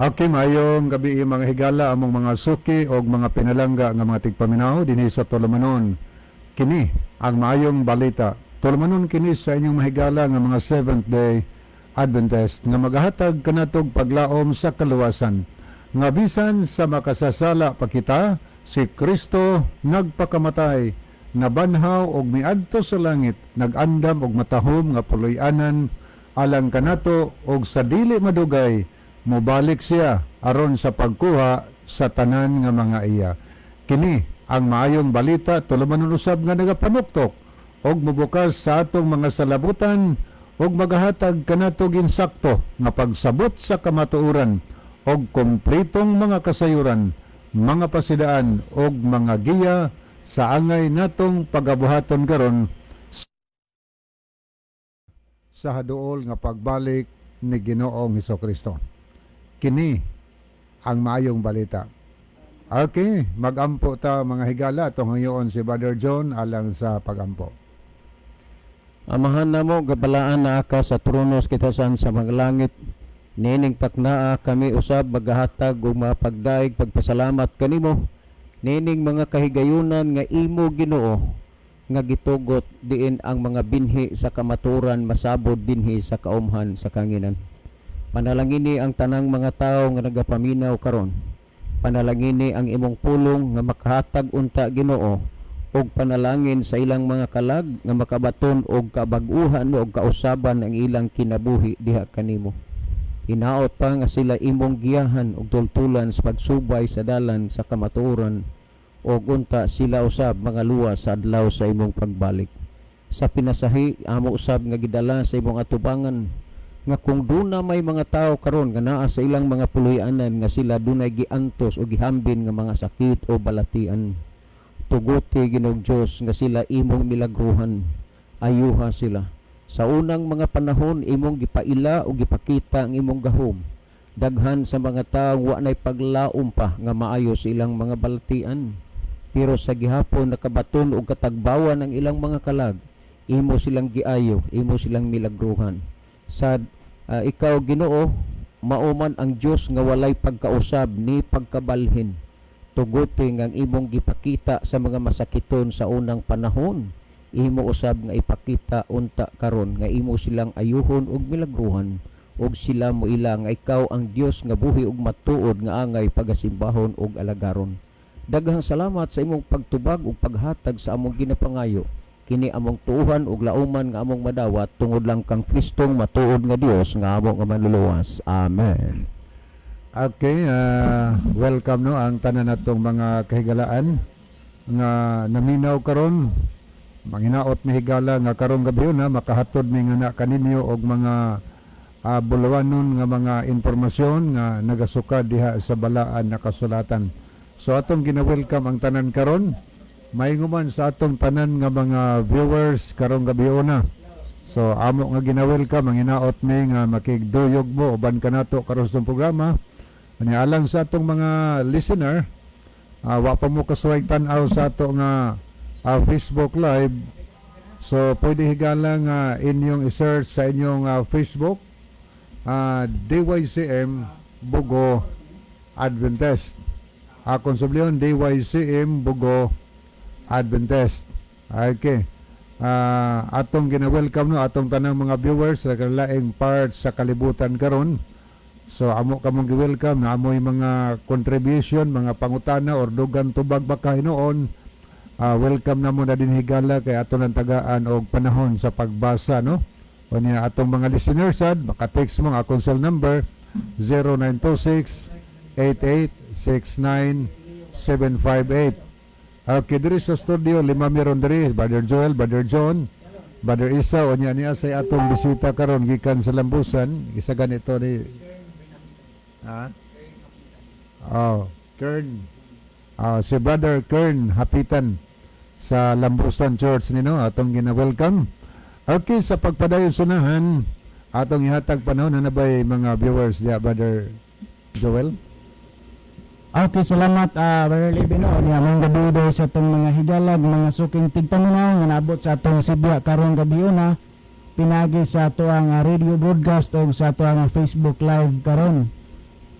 Okay, maayong gabi, mga higala, among mga suki og mga pinalangga nga mga tigpaminaw dinhi sa Tulumanon. Kini ang Maayong Balita. Tulumanon kini sa inyong mahigala nga mga Seventh Day Adventist nga magahatag kanatog paglaom sa kaluwasan. Nga bisan sa makasasala pa kita, si Kristo nagpakamatay, nabanhaw og miadto sa langit, nag-andam og matahom nga puloy-anan alang kanato, og sa dili madugay mobalik siya aron sa pagkuha sa tanan nga mga iya. Kini ang Maayong Balita, tulumanon usab nga nagapanuktok og mobukas sa atong mga salabutan og magahatag kanatog insakto nga pagsabot sa kamatuoran og kompletong mga kasayuran, mga pasidaan og mga giya sa angay natong pagabuhaton karon sa haduol nga pagbalik ni Ginoong Kristo. Kini ang Maayong Balita. Okay, magampo ta, mga higala, atong hangyoon si Brother John alang sa pagampo. Amahan namo nga balaan naa ka sa trono sa kitasan sa mga langit. Niining paknaa, kami usab magahatag ug mapagdaig pagpasalamat kanimo niining mga kahigayunan nga imo, Ginoo, nga gitugot diin ang mga binhi sa kamaturan masabod dinhi sa kaumhan sa kanginan. Panalangini ang tanang mga tawo nga nagapaminaw karon. Panalangini ang imong pulong nga makahatag unta, Ginoo, og panalangin sa ilang mga kalag nga makabaton og kabag-uhan og kausaban ang ilang kinabuhi diha kanimo. Hinaot pa nga sila imong giyahan og tultulan sa pagsubay sa dalan sa kamatuoran og unta sila usab mga luwas sa adlaw sa imong pagbalik. Sa pinasahi, amo usab nga gidala sa imong atubangan nga kung duna may mga tao karon nga naa sa ilang mga puloy-anan nga sila dunay giantos o gihambin nga mga sakit o balatian, tuguti, Ginoong Dios, nga sila imong milagruhan, ayuha sila. Sa unang mga panahon, imong gipaila o gipakita ang imong gahom. Daghan sa mga tao wa nay paglaom pa nga maayo sa ilang mga balatian, pero sa gihapon nakabaton og katagbawan ang ilang mga kalag. Imo silang giayo, imo silang milagruhan. Sa ikaw, Ginoo, mao man ang Dios nga walay pagkausab ni pagkabalhin, tuguti nga ang imong gipakita sa mga masakiton sa unang panahon, imo usab nga ipakita unta karon nga imo silang ayuhon ug milagruhan ug sila moila nga ikaw ang Dios nga buhi ug matuod nga angay pagasimbahon ug alagaron. Daghang salamat sa imong pagtubag ug paghatag sa among ginapangayo. Kini among tuuhan ug lauman nga among madawat tungod lang kang Kristong matuod nga Dios nga amo nga Manluluwas. Amen. Okay, welcome no ang tanan natong mga kahigalaan nga naminaw karon. Manghinaot mi, higala, nga karong gabi na makahatod mi nga na kaninyo og mga bulawanon nga mga impormasyon nga nagasukad diha sa Balaan na Kasulatan. So atong gina-welcome ang tanan karon. Mainguman sa atong tanan nga mga viewers karong gabi una. So amo nga gina-welcome, ang hinaot mi nga makigduyog mo uban kanato karon sa programa. Ani alang sa atong mga listener, wa pa mo kasuway tan-aw sa ato nga Facebook Live. So pwede higala nga inyong i-search sa inyong Facebook, DYCM Bogo Adventist. Akong subliyon, DYCM Bogo Adventist. Okay. Atong gina-welcome no atong tanang mga viewers sa kalaing part sa kalibutan karon. So amo kamong gi-welcome na amoy mga contribution, mga pangutana or dugang tubag baka hinuon. Welcome na mo na din, higala, kay ato nang tagaan og panahon sa pagbasa no. O niya atong mga listeners sad maka-text mo ang akong cell number, 0926 8869 758. Okay, diri sa studio, lima meron diri: Brother Joel, Brother John, Brother Isa, o niya niya sa atong bisita karon gikan sa Lambusan, isa ganito ni. Ha? Oh, Kern. Ah, si Brother Kern Hapitan sa Lambusan Church nino atong gina-welcome. Okay, sa pagpadayon sunahan, atong ihatag panahon na nabay mga viewers diya, Brother Joel. Okay, salamat, Brother Levin. No, niya maayong gabi day sa atong mga higalag, mga suking tigpaminaw nga naabot sa atong sibya karong gabi una pinagi sa atoang radio broadcast o sa atoang Facebook Live karon.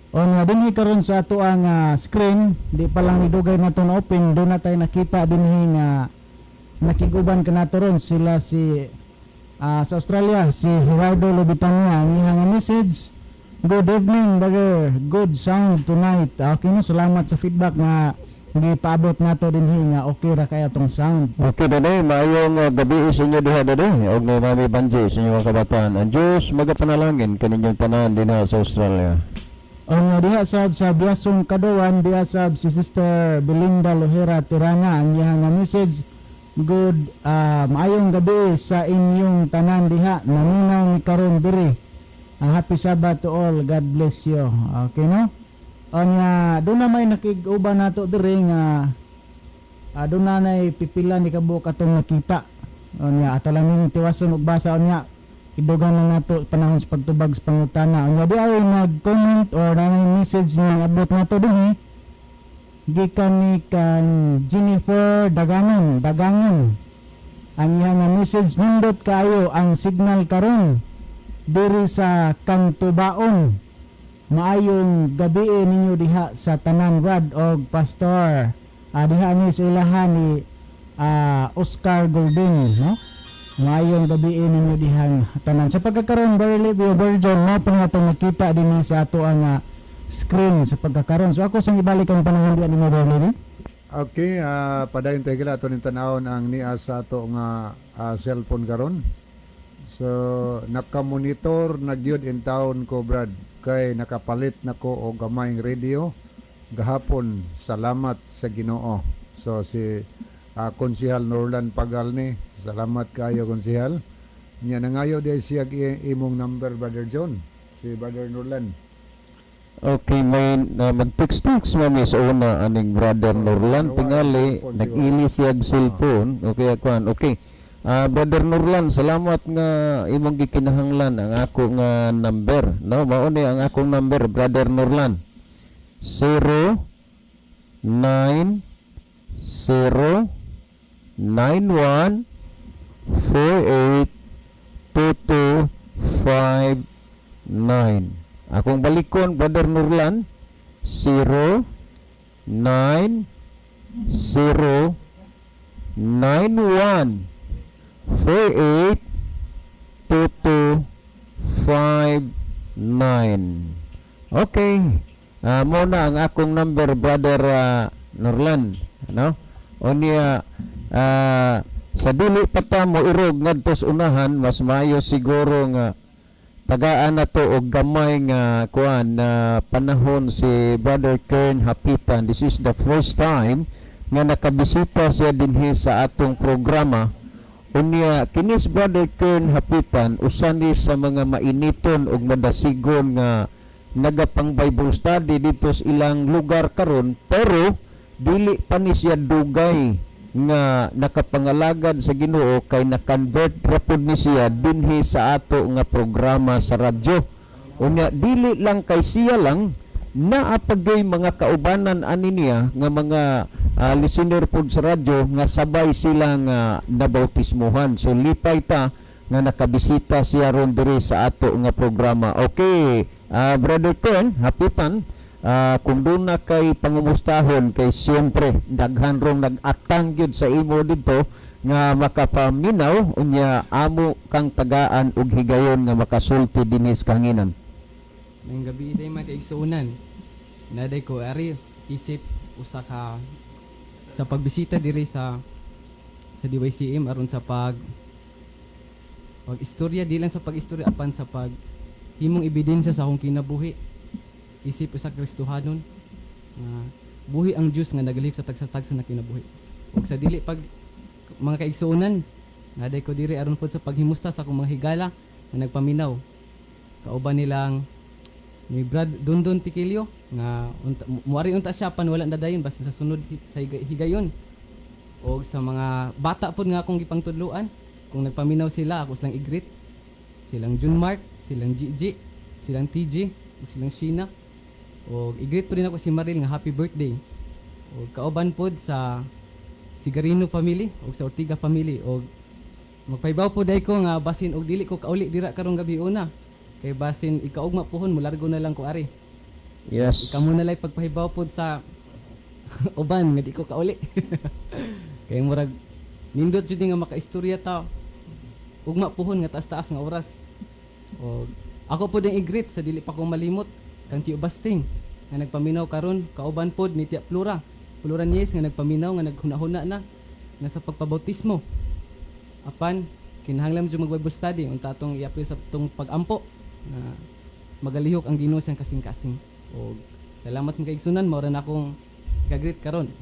O nga dinhi karon sa ato ang screen, di pa lang nidugay na to na open, doon na tayo nakita dinhi nga nakiguban kanato ron sila si sa Australia, si Gerardo Lobitania. Ang iyang nga message, "Good evening, brother, good sound tonight." Okay no, salamat sa feedback nga gipaabot nato dinhi nga okay ra kay atong sound. Okay, dali, maayong gabi sa inyo diha dali. Og ni Mami Banji sa inyong kabataan. Ang Diyos magapanalangin kaninyong tanan dinha sa Australia. Ang diha sab sa Biasong Kaduan, diha sab si Sister Belinda Lohera Tirana, ang iyang nga message, "Good maayong gabi sa inyong tanan diha, naminaw ni karon diri. Ang happy Sabbath to all, God bless you." Okay no? Onya doon na may nakig-uban nato diri nga doon na nay pipila ni kabuok atong nakita. Onya ato lang ning tiwason og basa, onya idugang na nato panahon sa pagtubag sa pangutana. Unya di ay nag-comment or na message nga abot nato dinhi gikan ni kan Jennifer Daganan Dagangan. Ang iyang nga message, "Nindot kaayo ang signal karon diri sa Kantubaon. Maayong gabi ninyo diha sa tanan, Brad og Pastor." Diha ni sa ilahan ni Oscar Golden no. Maayong gabi ninyo dihang tanan. Sa pagkakaroon, Brother Livio, Brother John, mo pa nga itong nakita din sa ato ang screen sa pagkakaroon. So ako sang ibalik ang panahon diha nimo, Brother Livio. Okay, padayon tayo gila ato ning tanawon ang niya sa ato nga cellphone karon. So naka-monitor na gyud in town ko, Brad, kay nakapalit na ko og gamayng radio gahapon, salamat sa Ginoo. So si Konsihal Norlan Pagal ni, salamat kayo, Konsihal. Nya nangayo di siya imong number, Brother John, si Brother Norlan. Okay, may mag-text-text mami sa una aning Brother Norlan tingali nag-ili siya og cellphone. Okay, kuan. Okay. Brother Norlan, salamat nga imong gikinahanglan ang ako nga number. No, mao ni ang akong number, Brother Norlan. 0 9 0 9 1 4 8 2 2 5 9. Akong balikon, Brother Nurlan, 0 9 0 9 1 4 8 2 2 5 9. Okay. Mo na ang akong number, Brother Norlan, no? Unya sa dili pa ta mo irog ngadto sa unahan, mas maayo siguro nga tagaan na to og gamay nga kuan na panahon si Brother Kern Hapitan. This is the first time nga nakabisita siya dinhi sa atong programa. Unya kinis Brother Kern Hapitan, usa ni sa mga mainiton ug madasigon nga nagapang Bible study dito sa ilang lugar karon, pero dili pa ni siya dugay nga nakapangalagad sa Ginoo kay na-convert ra pud ni siya dinhi sa ato nga programa sa radyo. Unya dili lang kay siya lang, naa pagay mga kaubanan ani niya nga mga listener pud sa radyo nga sabay sila nga nabautismuhan. So lipay ta nga nakabisita siya ron diri sa ato nga programa. Okay, Brother Ken Hapitan, kung doon na kay pangumustahon kay siyempre daghan rong nag-atang gyud sa imo didto nga makapaminaw, unya amo kang tagaan og higayon nga makasulti dinhi sa kahanginan. Maayong gabi day, mga kaigsuonan. Naday ko ari isip usa ka sa pagbisita diri sa DYCM aron sa pag pag-istorya, di lang sa pag-istorya apan sa pag himong ebidensya sa akong kinabuhi isip usa Kristohanon nga buhi ang Dios nga nagalihok sa tagsa-tagsa na kinabuhi. Ug sa dili pag mga kaigsuonan, naday ko diri aron pod sa paghimusta sa akong mga higala nga nagpaminaw kauban nilang ni Brad Dondon Tikilio nga unta, muari unta siya pan wala nadayon basta sa sunod sa higayon, og sa mga bata pod nga akong gipangtudloan, kung nagpaminaw sila ako silang i-greet, silang June Mark, silang GG, silang TJ ug silang Sheena, og i-greet pod din ako si Maril nga happy birthday, og kauban pod sa Sigarino family ug sa Ortiga family. Og magpahibaw po day ko nga basin og dili ko kauli dira karong gabi una kay basin ikaugma pohon mulargo na lang ko ari. Kamo na lang pagpahibaw pod sa uban nga di ko kauli. Kay murag nindot jud nga makaistorya ta ugma puhon nga taas-taas nga oras. Og ako pod ang i-greet sa dili pa ko malimot kang Tio Basting nga nagpaminaw karon, kauban pod ni Tia Flora. Flora Nies nga nagpaminaw, nga naghuna-huna na nga sa pagpabautismo. Apan kinahanglan jud mag Bible study unta atong iapil sa atong pag-ampo na magalihok ang Ginoo siyang kasing-kasing. Og salamat mga kaigsunan, mao ra na akong ika-greet karon.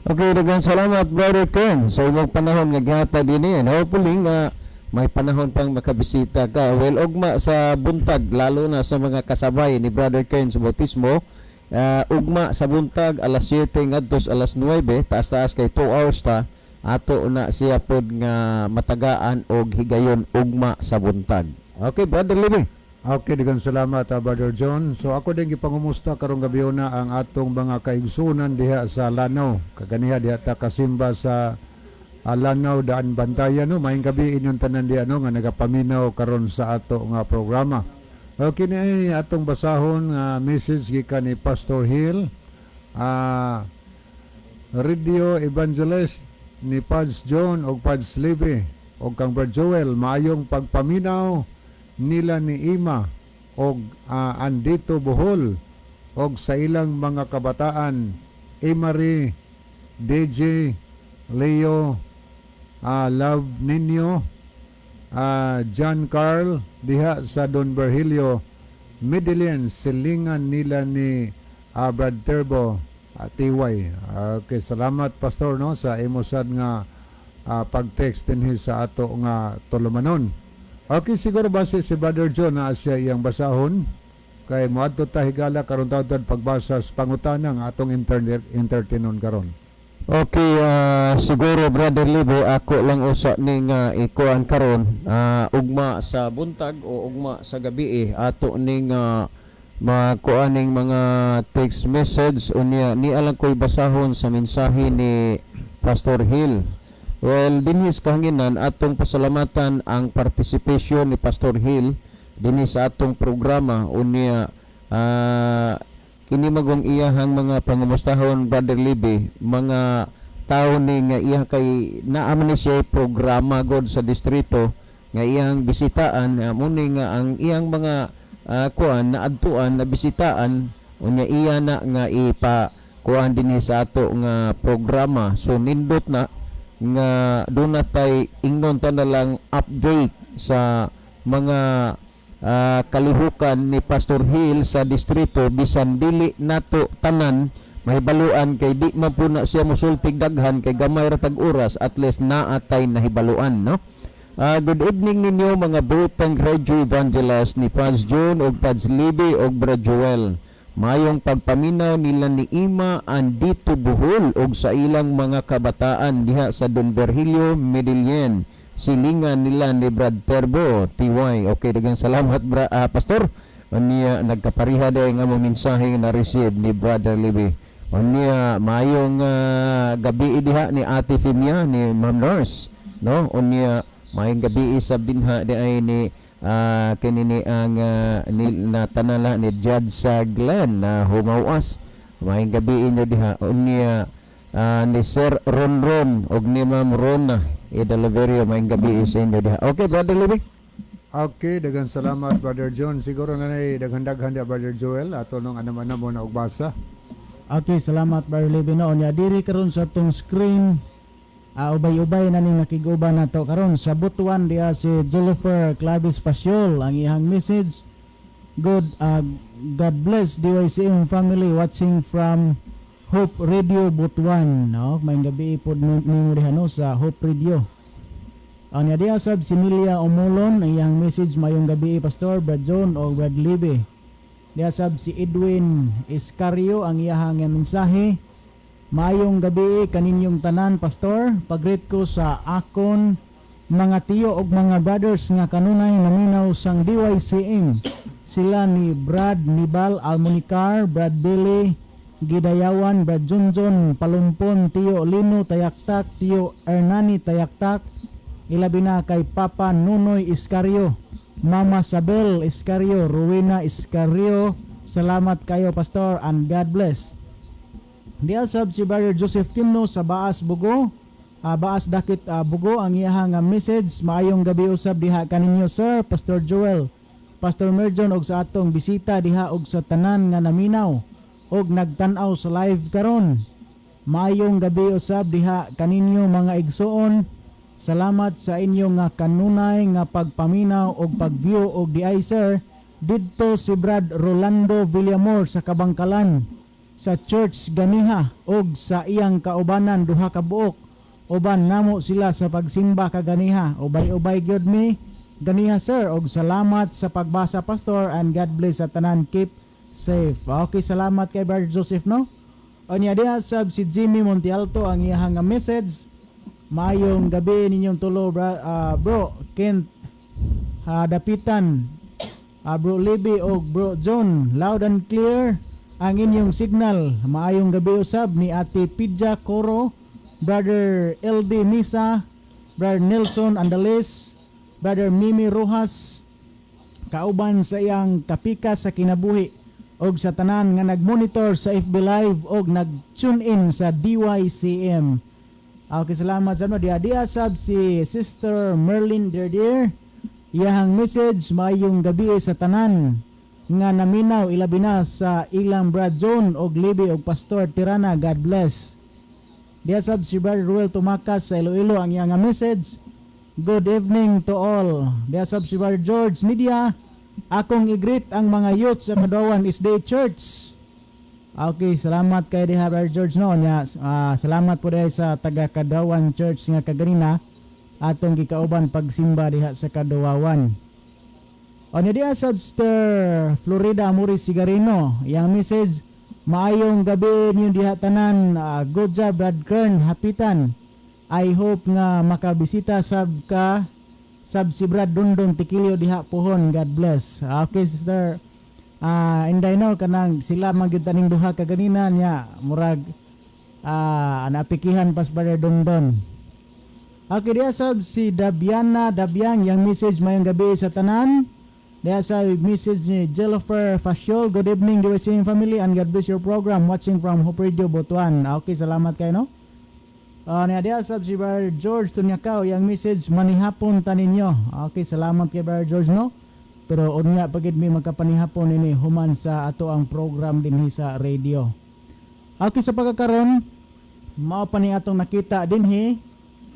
Okay, daghang salamat, Brother Ken, sa imong panahon nga gihatag dinhi, and hopefully nga may panahon pang makabisita ka. Well, ugma sa buntag, lalo na sa mga kasabay ni Brother Ken sa bautismo, ugma sa buntag alas 7 ngadto sa alas 9, taas-taas kay 2 hours ta ato na siya pod nga matagaan og higayon ugma sa buntag. Okay, Brother Libby. Okay, daghang salamat, Brother John. So ako din gipangumusta karong gabi na ang atong mga kaigsunan diha sa Lanao. Kaganiha diha ta kasimba sa Lanao Daan Bantayan, no. Maayong gabi inyong tanan diha, no, nga nagapaminaw karon sa ato nga programa. Okay ni ay atong basahon nga message gikan ni Pastor Hill. Radio Evangelist ni Pads John og Pads Libe og kang Brad Joel, maayong pagpaminaw nila ni Ima og andito Bohol og sa ilang mga kabataan Emary, DJ, Leo, Love Ninyo, John Carl diha sa Don Virgilio Medellin, silingan nila ni Brad Turbo, TY. Okay, salamat, Pastor, no, sa imo sad nga pag-text dinhi sa ato nga tulumanon. Okay, siguro base si Brother John na siya iyang basahon kay moadto ta higala karon taud pagbasa sa pangutana nga atong internet entertainon karon. Okay, siguro, Brother Libo, ako lang usa ning ikuan karon, ugma sa buntag o ugma sa gabi eh, ato ning makuan ning mga text message. Unya ni alang ko'y basahon sa mensahe ni Pastor Hill. Well, dinhi sa kahanginan atong pasalamatan ang participation ni Pastor Hill dinhi sa atong programa. Unya kini magong iyahang mga pangumustahon, Brother Libby, mga tao ni nga iya kay naa man ni siya programa god sa distrito nga iyang bisitaan, muni nga ang iyang mga kuan na adtuan na bisitaan, unya iya na nga ipa kuan dinhi sa ato nga programa. So nindot na nga doon na tay ingnon ta na lang update sa mga kalihukan ni Pastor Hill sa distrito, bisan dili nato tanan mahibaluan kay di man po na siya musultig daghan kay gamay ra tag oras, at least naa tay nahibaluan, no? Good evening ninyo mga butang radio evangelist ni Paz John ug Paz Libby ug Brad Joel. Mayong pagpaminaw nila ni Ima andito Bohol ug sa ilang mga kabataan diha sa Don Virgilio Medellin. Silingan nila ni Brad Terbo TY. Okay, daghang salamat, Pastor. Unya nagkapariha day nga mo mensahe na receive ni Brother Libby. Unya mayong gabi diha ni Ate Femia, ni Ma'am Nurse, no? Unya maayong gabi sa binha di ay ni kini ni ang ni natanala ni Judge sa Glenn na humawas. Maayong gabi inyo diha. Unya ni Sir Ron Ron og ni Ma'am Rona Idalaverio, maayong gabi sa inyo diha. Okay, Brother Libby. Okay, daghang salamat, Brother John. Siguro na nay daghan-daghan dia, Brother Joel, ato nung anam-anam mo na ugbasa. Okay, salamat, Brother Libby, no. Nya diri karon sa atong screen, ubay-ubay na ning nakig-uban nato karon sa Butuan diha si Jennifer Clavis Faciol, ang iyang message, "Good God bless DYCM family, watching from Hope Radio Butuan," no. Maayong gabi pod nimo diha, no, sa Hope Radio. Ang diha sab si Milia Omolon, ang iyang message, "Mayong gabi, Pastor Brad John o Brad Libby." Diha sab si Edwin Iscario, ang iyahang mensahe, "Maayong gabi kaninyong tanan, Pastor. Pag-greet ko sa akon mga tiyo og mga brothers nga kanunay naminaw sang DYCM. Sila ni Brad Nibal Almonicar, Brad Billy Gidayawan, Brad Junjun Palumpon, Tiyo Lino Tayaktak, Tiyo Hernani Tayaktak, ilabi na kay Papa Nunoy Iscario, Mama Sabel Iscario, Rowena Iscario." Salamat kayo, Pastor, and God bless. Diya sab si Brother Joseph Kimno sa Baas Bugo. Baas Dakit, Bugo ang iyahang nga message. Maayong gabi usab diha kaninyo, sir, Pastor Joel, Pastor Merjon og sa atong bisita diha og sa tanan nga naminaw og nagtan-aw sa live karon. Maayong gabi usab diha kaninyo, mga igsuon. Salamat sa inyong nga kanunay nga pagpaminaw og pag-view og diay, sir. Didto si Brad Rolando Villamor sa Kabangkalan sa church ganiha og sa iyang kaubanan duha ka buok. Uban namo sila sa pagsimba kaganiha. Ubay-ubay gyud mi ganiha, sir, og salamat sa pagbasa, Pastor, and God bless sa tanan. Keep safe. Okay, salamat kay Brother Joseph, no. Unya diha sab si Jimmy Montealto ang iyahang nga message. Maayong gabi ninyong tulo, bro Kent Dapitan, Bro Libby og Bro John. Loud and clear ang inyong signal. Maayong gabi usab ni Ate Pidja Coro, Brother LD Misa, Brother Nelson Andales, Brother Mimi Rojas kauban sa iyang kapika sa kinabuhi og sa tanan nga nagmonitor sa FB Live og nag-tune in sa DYCM. Okay, salamat sa ano. Diya, diya sab si Sister Merlin Derdier. Iyahang message, maayong gabi sa tanan nga naminaw, ilabi na sa ilang Brad John og Libby og Pastor Tirana. God bless. Diya sab si Brother Ruel Tumakas sa Iloilo ang iyang nga message. Good evening to all. Diya sab si Brother George Nidia. Akong i-greet ang mga youth sa Kadawan SDA Church. Okay, salamat kay diha, Brother George, no. Nya, salamat po diha sa taga Kadawan Church nga kaganina atong gikauban pagsimba diha sa Kadawawan. O niya diha sa Sister Florida Amoris Sigarino, iyang message, maayong gabi ninyo diha tanan. Good job, Brad Kern Hapitan. I hope nga makabisita sab ka sab si Brad Dundon Tikilio diha pohon. God bless. Okay, Sister Inday, no, kanang sila man gyud taning duha kaganina niya murag naapikihan pas Brother Dundon. Okay, diya sab si Dabiana Dabiang, yang message, mayong gabi sa tanan. Diya sa message ni Jennifer Fasciol, good evening, DYCM family, and God bless your program, watching from Hope Radio Butuan. Okay, salamat kayo, no. Niya diya sab si Brother George Tunyakaw, yang message, manihapon ta ninyo. Okay, salamat kay Brother George, no. Pero unya pagid mi magkapanihapon ini human sa ato ang program dinhi sa radio. Okay, sa pagkakaron mao pa ni atong nakita dinhi.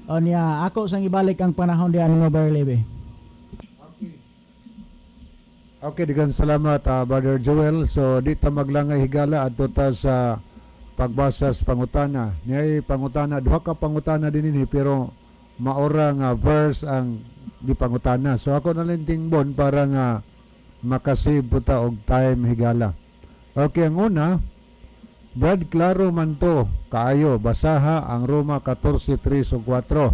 Unya ako sang ibalik ang panahon diha nimo, Brother Lebe. Okay, daghang salamat, Brother Joel. So di ta maglangay, higala, adto ta sa pagbasa sa pangutana. Niay pangutana, duha ka pangutana din ini pero maora nga verse ang gipangutana. So ako na lang tingbon para nga makasave po ta og time, higala. Okay, ang una, Brad, klaro man to kaayo, basaha ang Roma 14:3 ug 4.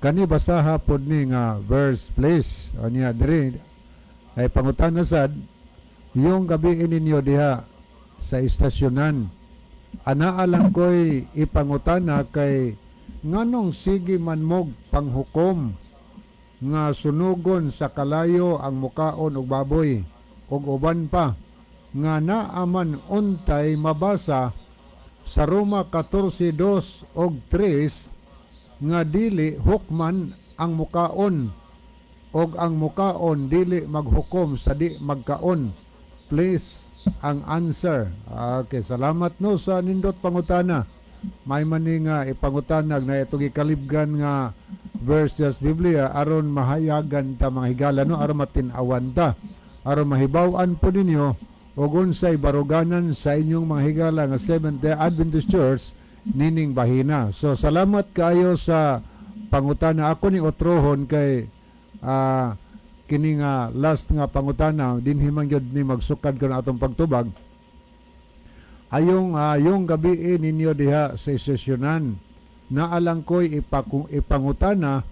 Kani basaha pod ni nga verse, please. Unya diri ay pangutana sad, yung gabi ninyo diha sa istasyonan. Anaa lang ko'y ipangutana kay nganong sige man mog panghukom nga sunugon sa kalayo ang mukaon og baboy ug uban pa nga naaman untay mabasa sa Roma 14:2 og 3 nga dili hukman ang mukaon og ang mukaon dili maghukom sa di magkaon? Please ang answer. Okay, salamat, no, sa nindot pangutana. May mani nga ipangutana na ito gikalibgan nga verse sa Biblia aron mahayagan ta, mga higala, no, aron matin-awan ta, aron mahibaw-an po ninyo ug unsay baruganan sa inyong mga higala nga Seventh Day Adventist Church nining bahina. So salamat kaayo sa pangutana. Ako ni otrohon kay kini nga last nga pangutana dinhi man gyud ni magsukad kon atong pagtubag. Ayong yung gabi ninyo diha sa sesyonan, naalang ko'y ipangutana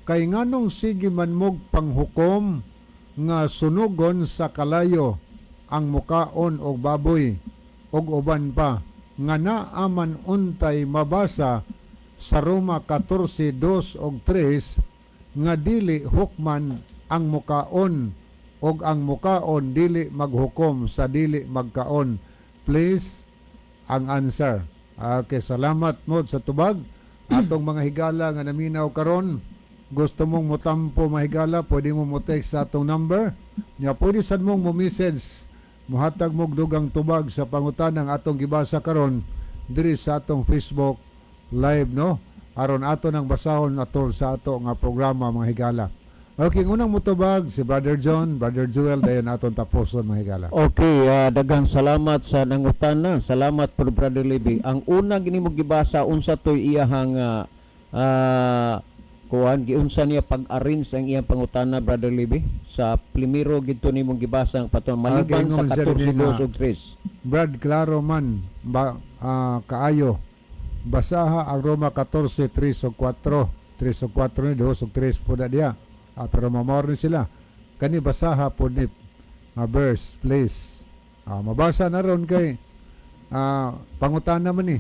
kay nganong sige man mog panghukom nga sunugon sa kalayo ang mukaon og baboy og uban pa nga naaman untay mabasa sa Roma 14:2 og 3 nga dili hukman ang mukaon og Ug ang mukaon dili maghukom sa dili magkaon? Please, ang answer. Okay, salamat mo sa tubag. Atong mga higala nga naminaw karon, gusto mong motampo, mahigala, pwede mo mo text sa atong number. Nya pwede sad mong mo message, muhatag mo og dugang tubag sa pangutanang atong gibasa karon diri sa atong Facebook Live, no, aron ato nang basahon atol sa ato nga programa, mga higala. Okay, unang mutubag si Brother John, Brother Joel, dayon aton taposon, mga higala. Okay, daghang salamat sa nangutana. Salamat po, Brother Libby. Ang una gini mo gibasa, unsa toy iyahang kuan, giunsa niya pag-arrange ang iyang pangutana, Brother Libby, sa primero gidto nimo gibasa ang patuan maliban sa Ingon siya 14 dinhi 2 ug 3. Brad, klaro man ba, kaayo. Basaha ang Roma 14, 3 ug 4. 3 ug 4 ni 2 ug 3 po na diya. Pero mamor ni sila. Kani basaha po ni verse, please. Mabasa na ron kay pangutana man ni.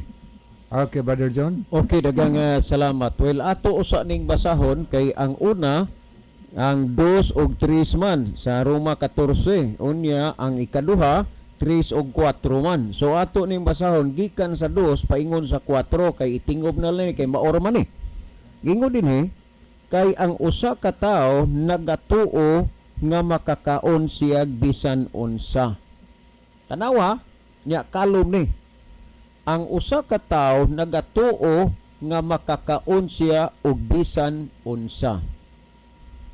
Okay, Brother John. Okay, daghang salamat. Well, ato usa ning basahon kay ang una ang 2 ug 3 man sa Roma 14. Unya ang ikaduha 3 ug 4 man. So ato ning basahon gikan sa 2 paingon sa 4 kay itingob na lang ni kay maor man ni. Gingon dinhi, kay ang usa ka tawo nagatuo nga makakaon siya bisan unsa. Tanawa nya, kalom ni. Ang usa ka tawo nagatuo nga makakaon siya og bisan unsa.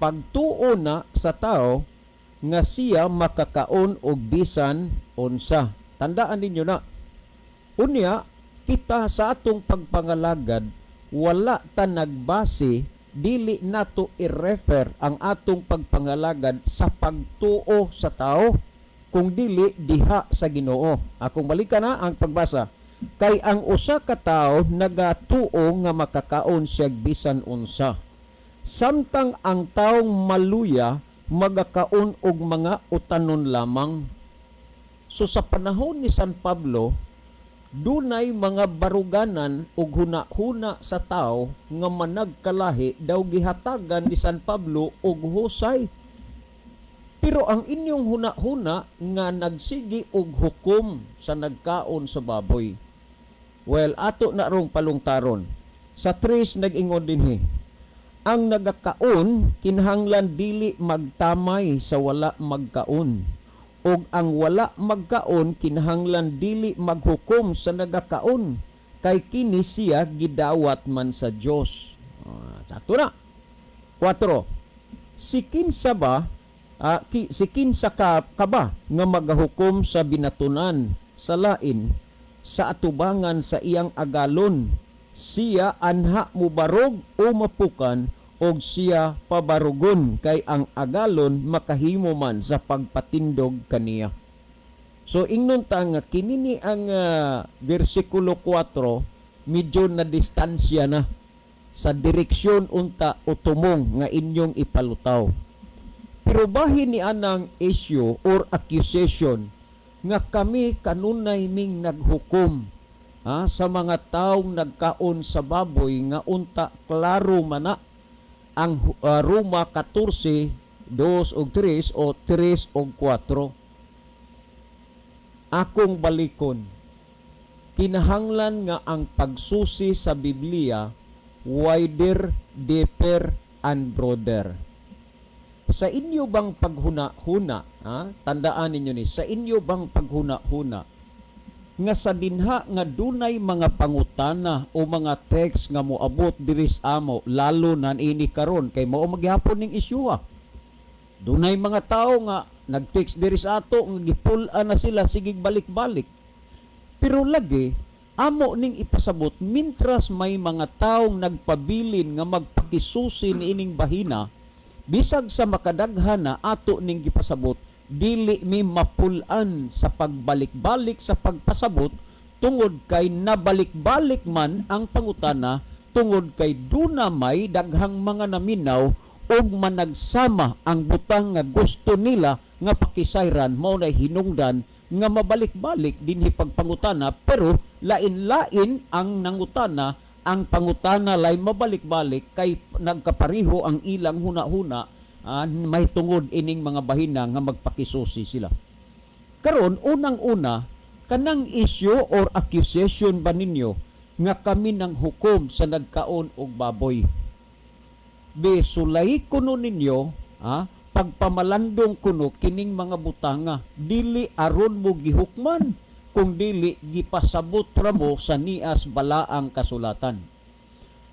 Pagtuo na sa tao nga siya makakaon og bisan unsa. Tandaan ninyo na. Unya, kita sa atong pagpangalagad, wala ta nagbase, dili nato i-refer ang atong pagpangalagad sa pagtuo sa tao, kung dili diha sa Ginoo. Akong balikan na ang pagbasa. Kay ang usa ka tawo nagatuo nga makakaon siya bisan unsa. Samtang ang taong maluya magakaon og mga utanon lamang. So sa panahon ni San Pablo, dunay mga baruganan ug huna-huna sa tao nga managkalahi daw gihatagan ni San Pablo og husay. Pero ang inyong huna-huna nga nagsigi og hukom sa nagkaon sa baboy. Well, ato na rong palungtaron. Sa 3 nag-ingon dinhi. Ang nagakaon kinahanglan dili magtamay sa wala magkaon. Og ang wala magkaon kinahanglan dili maghukom sa nagakaon kay kini siya gidawat man sa Dios. Sakto na. 4. Si kinsa ba si kinsa ka ba nga magahukom sa binatunan sa lain sa atubangan sa iyang agalon? Siya anha mubarog o mapukan og siya pabarugon, kay ang agalon makahimo man sa pagpatindog kaniya. So ingnon ta nga kini ni ang versikulo 4 medyo na distansya na sa direksyon unta o tumong nga inyong ipalutaw. Pero bahin ni anang issue or accusation nga kami kanunay ming naghukom sa mga taong nagkaon sa baboy nga unta klaro man na ang Roma 14, 2 ug 3 o 3 ug 4. Akong balikon, kinahanglan nga ang pagsusi sa Biblia wider, deeper and broader. Sa inyo bang paghuna-huna, ha? Tandaan ninyo ni, sa inyo bang paghuna-huna nga sa dinha nga dunay mga pangutana o mga text nga moabot diri sa amo, lalo na ini karon kay mao magyapon ning isyuha. Dunay mga tao nga nag-text diri sa ato nga gipul-an na sila, sige balik-balik. Pero lagi amo ning ipasabot, mintras may mga taong nagpabilin nga magpakisusi niining bahina, bisag sa makadaghan na ato ning gipasabot, dili mi mapul-an sa pagbalik-balik sa pagpasabot tungod kay nabalik-balik man ang pangutana, tungod kay duna may daghang mga naminaw ug managsama ang butang nga gusto nila nga pakisayran, mao nay hinungdan nga mabalik-balik dinhi pagpangutana, pero lain-lain ang nangutana, ang pangutana lay mabalik-balik kay nagkapariho ang ilang huna-huna. May tungod ining mga bahina nga magpakisusi sila. Karon, unang-una, kanang issue or accusation ba ninyo nga kami nang hukom sa nagkaon og baboy? Be, sulay kuno ninyo, ha? Pagpamalandong kuno kining mga butanga, dili aron mo gihukman, kung dili gipasabot ra mo sa nias balaang kasulatan.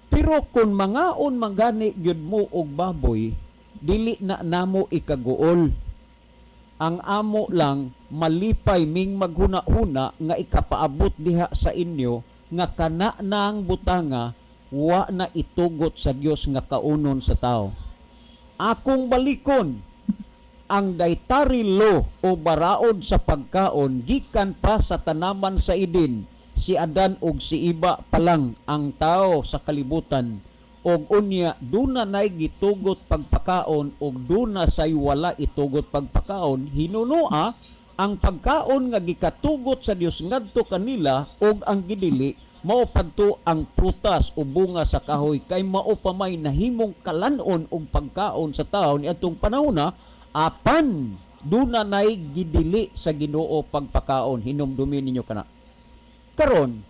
Pero kung mangaon mangani gyud mo og baboy, dili na namo ikaguol. Ang amo lang, malipay ming maghuna-huna nga ikapaabot diha sa inyo nga kana nang butanga wa na itugot sa Dios nga kaunon sa tao. Akong balikon, ang dietary law o baraod sa pagkaon gikan pa sa tanaman sa Eden, si Adan ug si Iba pa lang ang tao sa kalibutan, og unya duna nay gitugot pagpakaon og duna say wala itugot pagpakaon. Hinunua ang pagkaon nga gikatugot sa Dios ngadto kanila og ang gidili mao padto ang prutas o bunga sa kahoy, kay mao pa may nahimong kalanon og pagkaon sa tao niadtong panahona, apan duna nay gidili sa Ginoo pagpakaon. Hinumdumi ninyo kana. Karon,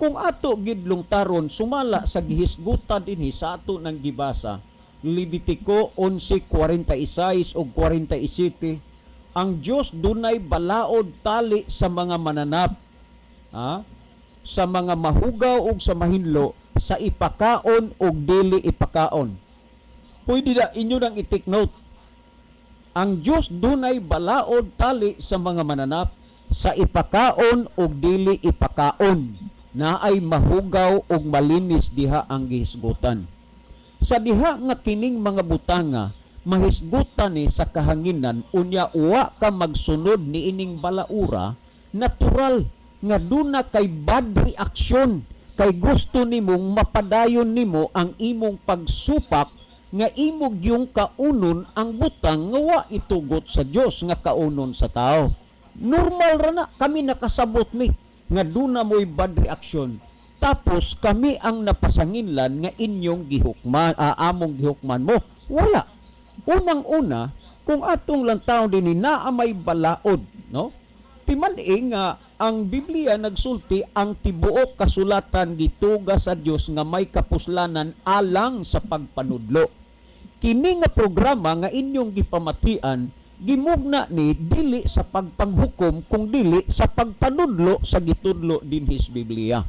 kung ato gid lungtaron sumala sa gihisgutan dinhi sa ato nang gibasa, Levitico 11:46 ug 47, ang Dios dunay balaod tali sa mga mananap, ha? Sa mga mahugaw ug sa mahinlo, sa ipakaon ug dili ipakaon. Pwede na inyo nang i-take note. Ang Dios dunay balaod tali sa mga mananap, sa ipakaon ug dili ipakaon, na ay mahugaw ug malinis diha ang gihisgutan. Sa diha nga kining mga butanga mahisgutan ni sa kahanginan, unya wa ka magsunod niining balaura, natural nga duna kay bad reaction, kay gusto nimong mapadayon nimo ang imong pagsupak nga imo gyung kaunon ang butang nga wa itugot sa Dios nga kaunon sa tao. Normal ra na, kami nakasabot mi nga duna mo'y bad reaction. Tapos kami ang napasanginlan nga inyong gihukman, among gihukman mo. Wala. Unang-una, kung atong lantaw din naa may balaod, no? Timan-i nga ang Biblia nagsulti ang tibuok kasulatan gituga sa Dios nga may kapuslanan alang sa pagpanudlo. Kini nga programa nga inyong gipamatian, gimugna ni dili sa pagpanghukom kung dili sa pagpanudlo sa gitudlo dinhi sa Biblia.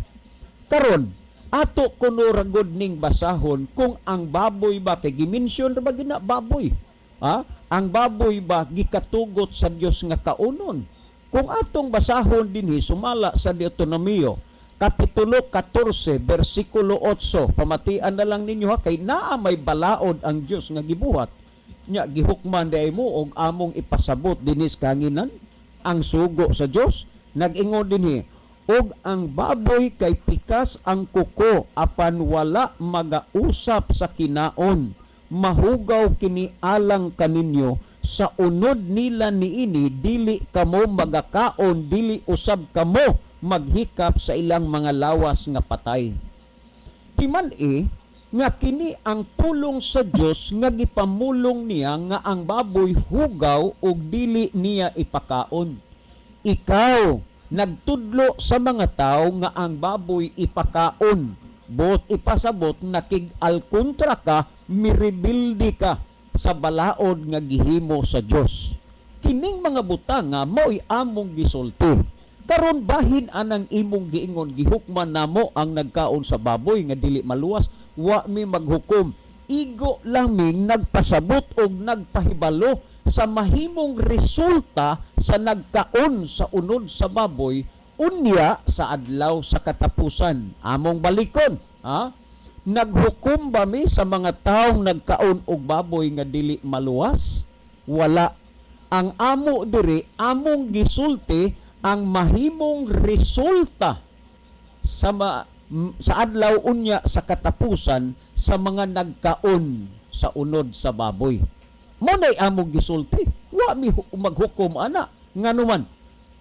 Karon, ato kuno ragod ning basahon kung ang baboy ba, kay gimension ra ba gina baboy? Ha? Ang baboy ba gikatugot sa Dios nga kaunon? Kung atong basahon dinhi sumala sa Deuteronomio kapitulo 14 bersikulo 8, pamatian na lang ninyo ha, kay naa may balaod ang Dios nga gibuhat. Nya gihukman diay mo og among ipasabot dinhi sa kahanginan ang sugo sa Dios. Nag-ingon dinhi, og ang baboy kay pikas ang kuko apan wala magausap sa kinaon, mahugaw kini alang kaninyo. Sa unod nila niini dili kamo magakaon, dili usab kamo maghikap sa ilang mga lawas nga patay. Timan-i nga kini ang pulong sa Dios nga gipamulong niya nga ang baboy hugaw ug dili niya ipakaon. Ikaw nagtudlo sa mga tao nga ang baboy ipakaon, bot ipasabot nakig-alkontra ka, mirebilde ka sa balaod nga gihimo sa Dios. Kining mga butanga mao'y among gisulti. Karon bahin anang imong giingon gihukman namo ang nagkaon sa baboy nga dili maluwas, wa mi maghukom. Igo lang ming nagpasabot og nagpahibalo sa mahimong resulta sa nagkaon sa unod sa baboy unya sa adlaw sa katapusan. Among balikon, ha? Naghukom ba mi sa mga taong nagkaon og baboy nga dili maluwas? Wala. Ang amo diri, among gisulti ang mahimong resulta sa adlaw unya sa katapusan sa mga nagkaon sa unod sa baboy. Mo nay among gisulti. Wa mi maghukom ana nganuman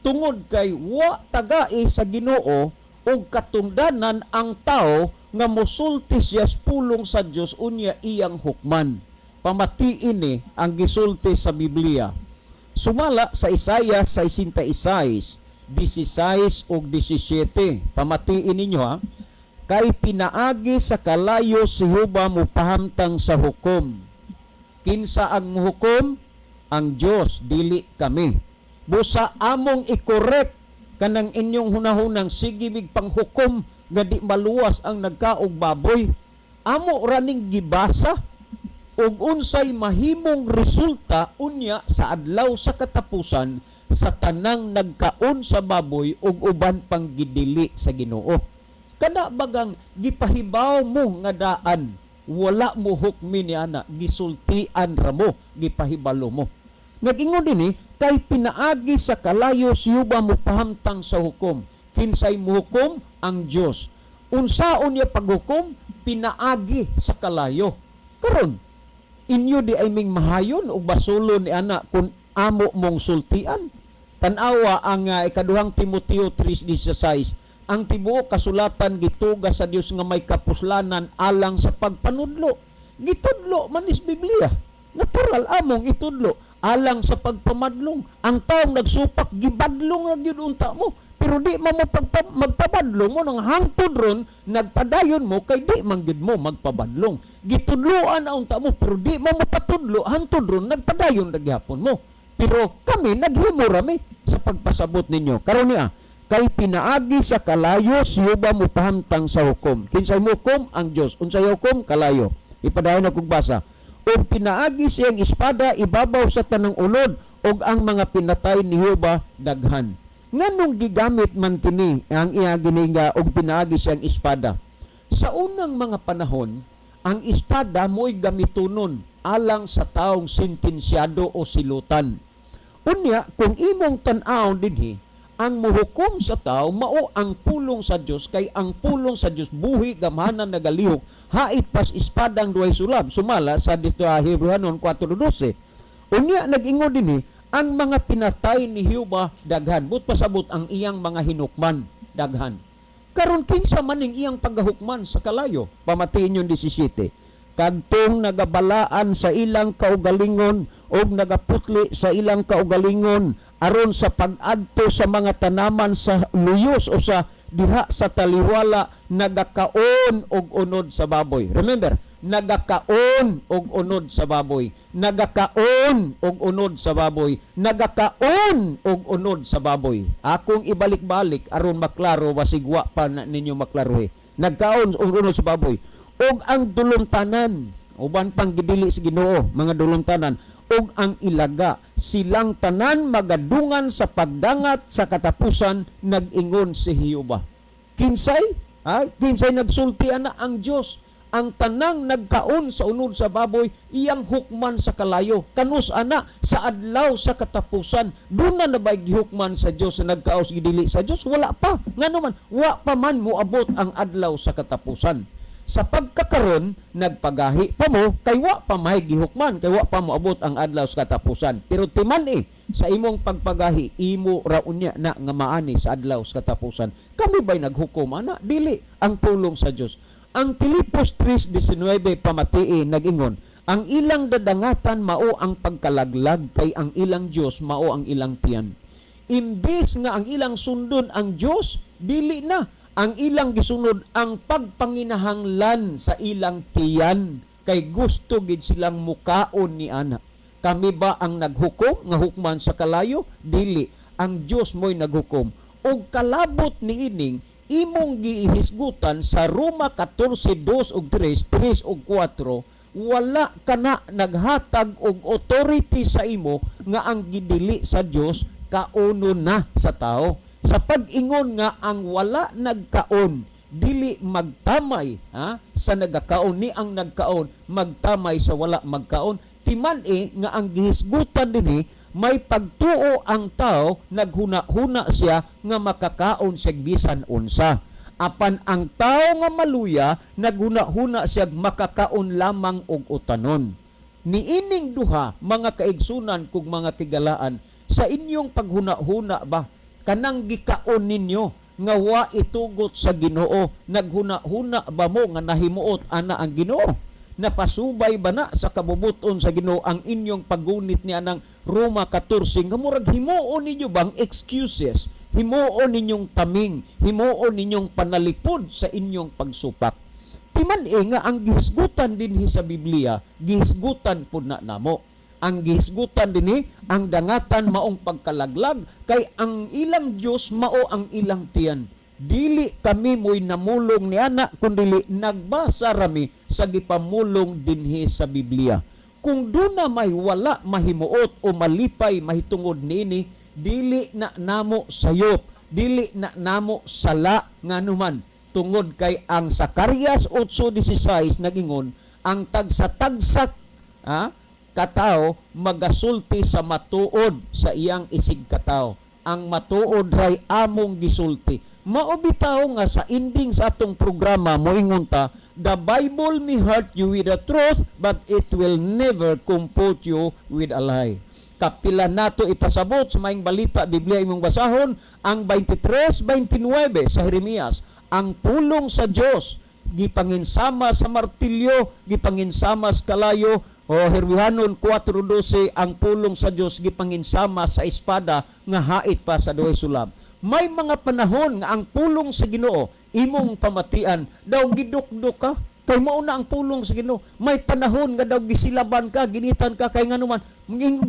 tungod kay wa tagai sa Ginoo og katungdanan ang tao nga mosulti siya sa pulong sa Dios unya iyang hukman. Pamatiin ni ang gisulti sa Biblia. Sumala sa Isaiah 66, 16 ug 17. Pamatiin ninyo ha. Kay pinaagi sa kalayo si Jehova mupahamtang sa hukom. Kinsa ang muhukom? Ang Dios, dili kami. Busa among i-correct kanang inyong hunahunang sige mig panghukom nga di maluwas ang nagkaog baboy. Amo raning gibasa ug unsay mahimong resulta unya sa adlaw sa katapusan sa tanang nagkaon sa baboy ug uban pang gidili sa Ginoo. Kana bagang gipahibaw mo nga daan, wala mo hukmi ni ana, gisultian ra mo, gipahibalo mo. Nag-ingon dinhi, kay pinaagi sa kalayo si Jehova mopahamtang sa hukom. Kinsay muhukom? Ang Dios. Unsaon niya paghukom? Pinaagi sa kalayo. Karon, inyo di ay ming mahayon ug basulon ni ana kung amo mong sultian. Tan-awa ang ikaduhang Timoteo 3:16. Ang tibuok kasulatan gituga sa Dios nga may kapuslanan alang sa pagpanudlo. Gitudlo man is Biblia. Natural among itudlo alang sa pagpamadlong. Ang taong nagsupak gibadlong ra gyud unta mo. Pero di man mo magpabadlong mo nang hangtod ron nagpadayon mo kay di man gyud mo magpabadlong. Gitudloan na unta mo pero di man mo patudlo hangtod ron nagpadayon ra gihapon mo. Pero kami naghimo ra mi sa pagpasabot ninyo. Karon niya, kay pinaagi sa kalayo si Jehova mopahamtang sa hukom. Kinsay muhukom? Ang Dios. Unsay hukom? Kalayo. Ipadayon akong basa. Ug pinaagi siyang espada ibabaw sa tanang unod ug ang mga pinatay ni Jehova daghan. Nganong gigamit man kini ang iya gininga og pinaagi siyang espada? Sa unang mga panahon, ang espada mo'y gamitonon alang sa taong sentensyado o silutan. Unya, kung imong tan-awon dinhi, ang muhukom sa tao mao ang pulong sa Dios, kay ang pulong sa Dios buhi, gamhanan, nagalihok, hait pas espadang duhay sulab, sumala sa dito Hebreohanon 4:12. Unya nag-ingon dinhi, ang mga pinatay ni Jehova daghan, but pasabot ang iyang mga hinukman daghan. Karon kinsa man ning iyang paggahukman sa kalayo? Pamatiin yung 17. Kadtong nagabalaan sa ilang kaugalingon og nagaputli sa ilang kaugalingon aron sa pag-adto sa mga tanaman sa luyos o sa diha sa taliwala, nagakaon og unod sa baboy. Remember, nagakaon og unod sa baboy. Nagakaon og unod sa baboy. Nagakaon og unod sa baboy. Akong ibalik-balik aron maklaro, basig wa pa na ninyo maklarohe. Nagkaon og unod sa baboy. Og ang dulumtanan, uban pang gidili sa Ginoo, mga dulumtanan, og ang ilaga, silang tanan magadungan sa pagdangat sa katapusan, nag-ingon si Jehova. Kinsay? Ha? Kinsay nagsulti ana? Ang Dios. Ang tanang nagkaon sa unod sa baboy, iyang hukman sa kalayo. Kanus ana? Sa adlaw sa katapusan. Doon na nabay gihukman sa Dios sa nagkaos gidili sa Dios? Wala pa. Ngano man, wa pa man moabot ang adlaw sa katapusan. Sa pagkakaron, nagpagahi pa mo, kay wa pa may gihukman, kay wa pa moabot ang adlaw sa katapusan. Pero timan sa imong pagpagahi, imo ra unya na nga maani sa adlaw sa katapusan. Kami ba'y naghukom ana? Dili, ang pulong sa Dios. Ang Pilipos 3:19, pamatii, nag-ingon, ang ilang dadangatan mao ang pagkalaglag, kay ang ilang Dios mao ang ilang tiyan. Imbes nga ang ilang sundon ang Dios, dili na. Ang ilang gisunod ang pagpanginahanglan sa ilang tiyan, kay gusto gid silang mukaon ni ana. Kami ba ang naghukom nga hukman sa kalayo? Dili, ang Dios mo'y naghukom. Og kalabot niining imong gihisgutan sa Roma 14:2 ug 3, 3 ug 4, wala kana naghatag og authority sa imo nga ang gidili sa Dios kaunon na sa tao. Sa pag-ingon nga ang wala nagkaon dili magtamay, ha, sa nagakaon, ni ang nagkaon magtamay sa wala magkaon. Timan nga ang gihisgutan dinhi, may pagtuo ang tao, naghuna-huna siya nga makakaon siya bisan unsa. Apan ang tao nga maluya, naghuna-huna siya makakaon lamang og utanon. Niining duha, mga kaigsunan kug mga kigalaan, sa inyong paghuna-huna ba kanang gikaon ninyo nga wa itugot sa Ginoo, naghuna-huna ba mo nga nahimuot ana ang Ginoo? Napasubay ba na sa kabubuton sa Ginoo ang inyong paggunit niya ng Roma 14 nga murag himuon ninyo bang excuses, himuon ninyong taming, himuon ninyong panalipod sa inyong pagsupak? Timan-i nga ang gihisgutan dinhi sa Biblia, gihisgutan pud na namo. Ang gihisgutan dinhi ang dangatan maong pagkalaglag kay ang ilang Dios mao ang ilang tiyan. Dili kami mo'y namulong ni ana, kundili nagbasa rami sa gipamulong dinhi sa Biblia. Kung duna may wala mahimuot o malipay mahitungod niini, dili na namo sayop, dili na namo sala, nganuman tungod kay ang Zacarias 8:16 nagingon ang tagsa-tagsak katao magasulti sa matuod sa iyang isig katao. Ang matuod ray among gisulti. Mao bitaw nga sa ending sa atong programa moingon ta, "The Bible may hurt you with the truth, but it will never comfort you with a lie." Kapila nato ipasabot sa Maayong Balita, Biblia imong basahon, ang 23:29 sa Jeremias, ang pulong sa Dios gipanginsama sa martilyo, gipanginsama sa kalayo, o Herwihanon 4:12, ang pulong sa Dios gipanginsama sa espada nga hait pa sa duhay sulab. May mga panahon nga ang pulong sa Ginoo imong pamatian daw gidukduk ka kay mao na ang pulong sa Ginoo. May panahon nga daw gisilaban ka, ginitan ka, kay nganuman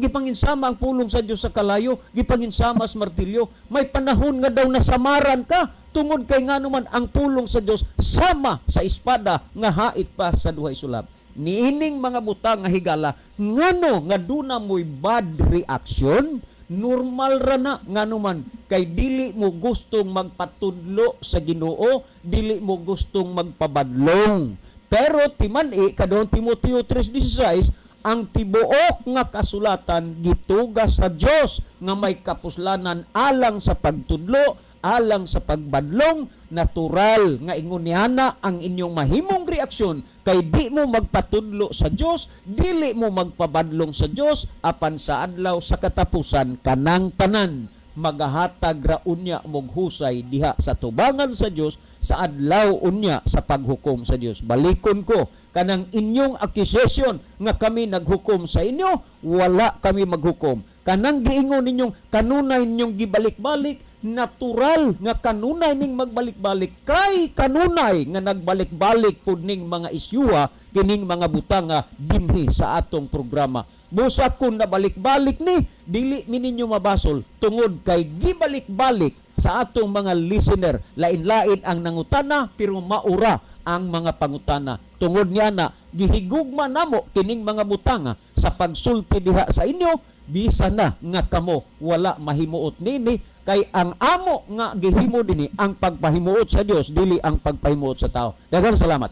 gipanginsama ang pulong sa Dios sa kalayo, gipanginsama sa martilyo. May panahon nga daw nasamaran ka tungod kay nganuman ang pulong sa Dios sama sa espada nga hait pa sa duhay sulab. Niining mga butang nga higala, ngano nga duna mo'y bad reaction, normal ra na, nganuman kay dili mo gustong magpatudlo sa Ginoo, dili mo gustong magpabadlong. Pero timan-i kadtong Timoteo 3:16, ang tibuok nga kasulatan gitugas sa Dios nga may kapuslanan alang sa pagtudlo, alang sa pagbadlong. Natural nga ingon niana ang inyong mahimong reaksyon kay di mo magpatudlo sa Dios, dili mo magpabadlong sa Dios. Apan sa adlaw sa katapusan, kanang tanan magahatag ra unya mog husay diha sa tubangan sa Dios sa adlaw unya sa paghukom sa Dios. Balikon ko kanang inyong accusation nga kami naghukom sa inyo, wala kami maghukom. Kanang giingon ninyong kanunay ninyong gibalik-balik, natural nga kanunay ning magbalik-balik kay kanunay nga nagbalik-balik pud ning mga isyuha kining mga butanga dinhi sa atong programa. Busa kung nabalik-balik ni, dili mi ninyo mabasol tungod kay gibalik-balik sa atong mga listener. Lain-lain ang nangutana pero maura ang mga pangutana. Tungod niya na gihigugma namo kining mga butanga sa pagsulti diha sa inyo, bisa na nga kamo wala mahimuot nini, kay ang amo nga gihimo dinhi ang pagpahimuot sa Dios, dili ang pagpahimuot sa tao. Daghang salamat.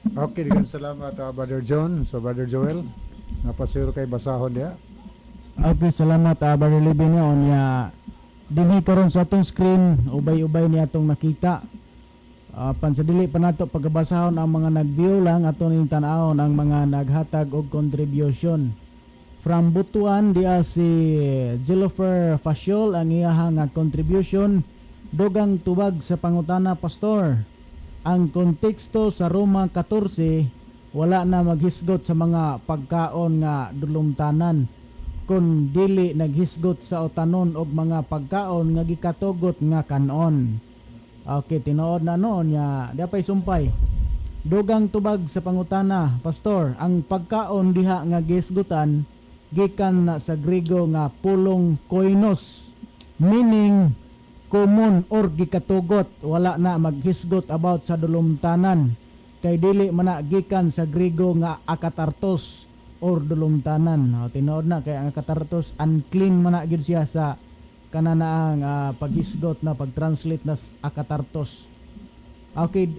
Okay, daghang salamat, Brother John. So Brother Joel, napasiro kay basahon diha. Okay, salamat, Brother Libby niya. Unya dinhi karon sa atong screen, ubay-ubay niya atong nakita. Pan sa dili pa nato pagkabasahon ang mga nag-view lang, ato ning tan-awon ang mga naghatag og contribution. From Butuan dia si Jilofer Fasiol, ang iyahang nga contribution: "Dugang tubag sa pangutana, Pastor. Ang konteksto sa Roma 14 wala na maghisgot sa mga pagkaon nga dulumtanan kun dili naghisgot sa utanon og mga pagkaon nga gikatugot nga kanon." Okay, tinuod na noon niya. Di pa'y sumpay. "Dugang tubag sa pangutana, Pastor, ang pagkaon diha nga gihisgutan gikan na sa Griego nga pulong koinos, meaning common or gikatugot. Wala na maghisgot about sa dulumtanan kay dili man na gikan sa Griego nga akatartos or dulumtanan." O, tinuod na kay ang akatartos, unclean man na gyud siya sa kanana ang paghisgot na pag-translate na akatartos. Okay,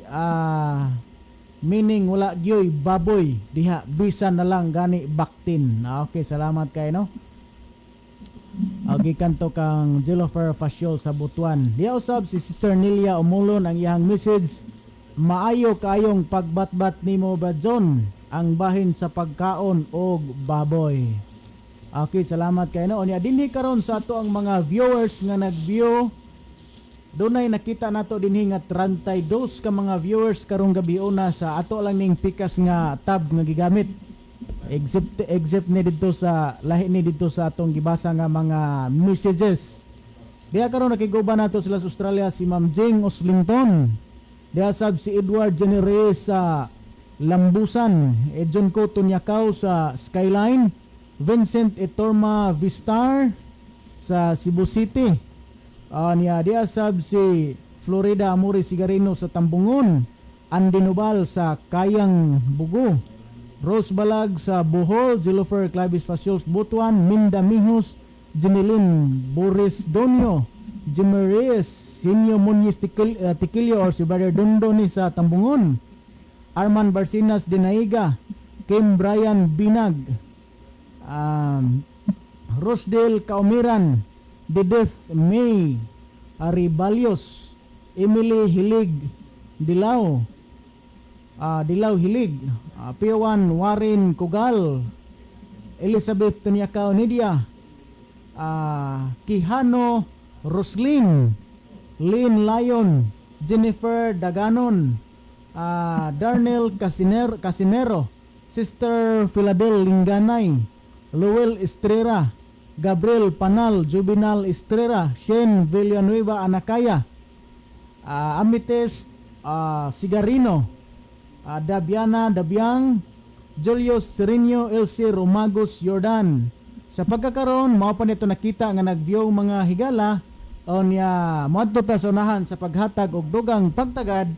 meaning wala gyoy baboy diha, bisan na lang gani baktin. Okay, salamat kay no. Okay, kanto kang Jilofer Fasiol sa Butuan. Diha usab si Sister Nelia Umulon, ang iyang message: "Maayo kayong pagbatbat nimo, Brad John, ang bahin sa pagkaon og baboy." Okay, salamat kay no. Unya dinhi karon sa ato ang mga viewers nga nag-view. Dunay nakita nato dinhi nga 32 ka mga viewers karong gabi una sa ato lang ning pikas nga tab nga gigamit. Except except ni didto sa lahi ni didto sa atong gibasa nga mga messages. Diha karon nakiguban nato sila sa Australia, si Ma'am Jing Oslington. Diha sab si Edward Generes sa Lambusan, Edjon Ko Tunyakaw sa Skyline, Vincent Etorma Vistar sa Cebu City. Niya diha sab si Florida Amore Sigarino sa Tambungon, Andy Nubal sa Kayang Bugo, Rose Balag sa Bohol, Jilofer Clavis Fasiols Butuan, Minda Mihos, Jeneline Boris Donio, Jimmy Reyes, Sinyo Muñiz Tiquillo or si Brother Dondo ni sa Tambungon, Arman Barcinas Dinaiga, Kim Brian Binag, Rosdale Kaumiran, Didith May Aribalios, Emily Hilig Dilaw, Dilaw Hilig, P1 Warren Kugal, Elizabeth Tunyakaw Nidia, Kihano Roslyn, Lynn Lyon, Jennifer Daganon, Darnell Casinero, Sister Philadel Linganay, Lowell Estrera, Gabriel Panal, Juvenal Estrera, Shane Villanueva Anakaya, Amites Sigarino, Dabiana Dabiang, Julius Sereno, Elsie Romagos Jordan. Sa pagkakaroon, mao pa nito nakita nga nag-view, mga higala, o niya moadto ta sa unahan sa paghatag og dugang pagtagad